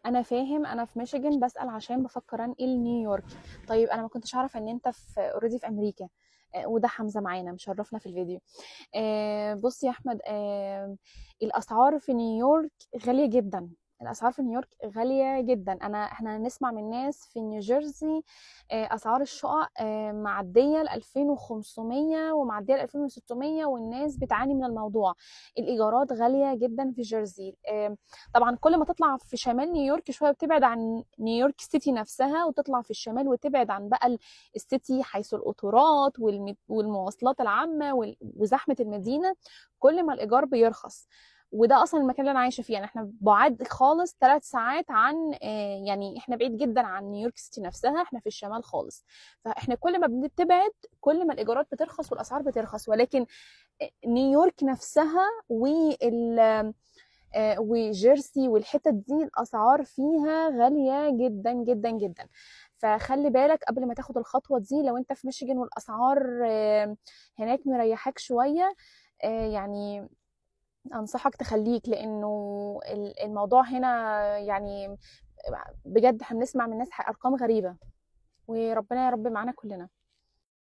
انا فاهم، انا في ميشيغان بسأل عشان بفكر انقل نيويورك. طيب انا ما كنتش اعرف ان انت في already في امريكا. وده حمزة معانا مشرفنا في الفيديو. بص يا احمد، الاسعار في نيويورك غالية جدا، الاسعار في نيويورك غالية جدا. احنا نسمع من ناس في نيوجيرسي، اسعار الشقق معدية ل 2500 ومعديه ل 2600، والناس بتعاني من الموضوع. الايجارات غالية جدا في جيرسي. طبعا كل ما تطلع في شمال نيويورك شوية وتبعد عن نيويورك city نفسها، وتطلع في الشمال وتبعد عن بقى ال city حيث القطارات والمواصلات العامة وزحمه المدينة، كل ما الايجار بيرخص. وده اصلا المكان اللي انا عايشه فيه، يعني احنا بعاد خالص 3 ساعات عن، يعني احنا بعيد جدا عن نيويورك city نفسها، احنا في الشمال خالص. فاحنا كل ما بنبتعد كل ما الايجارات بترخص والاسعار بترخص. ولكن نيويورك نفسها وجيرسي والحتت دي الاسعار فيها غالية جدا جدا جدا. فخلي بالك قبل ما تاخد الخطوة دي. لو انت في ميشيغان والاسعار هناك مريحاك شوية، يعني انصحك تخليك، لانه الموضوع هنا يعني بجد هنسمع من الناس ارقام غريبة، وربنا يا رب معانا كلنا.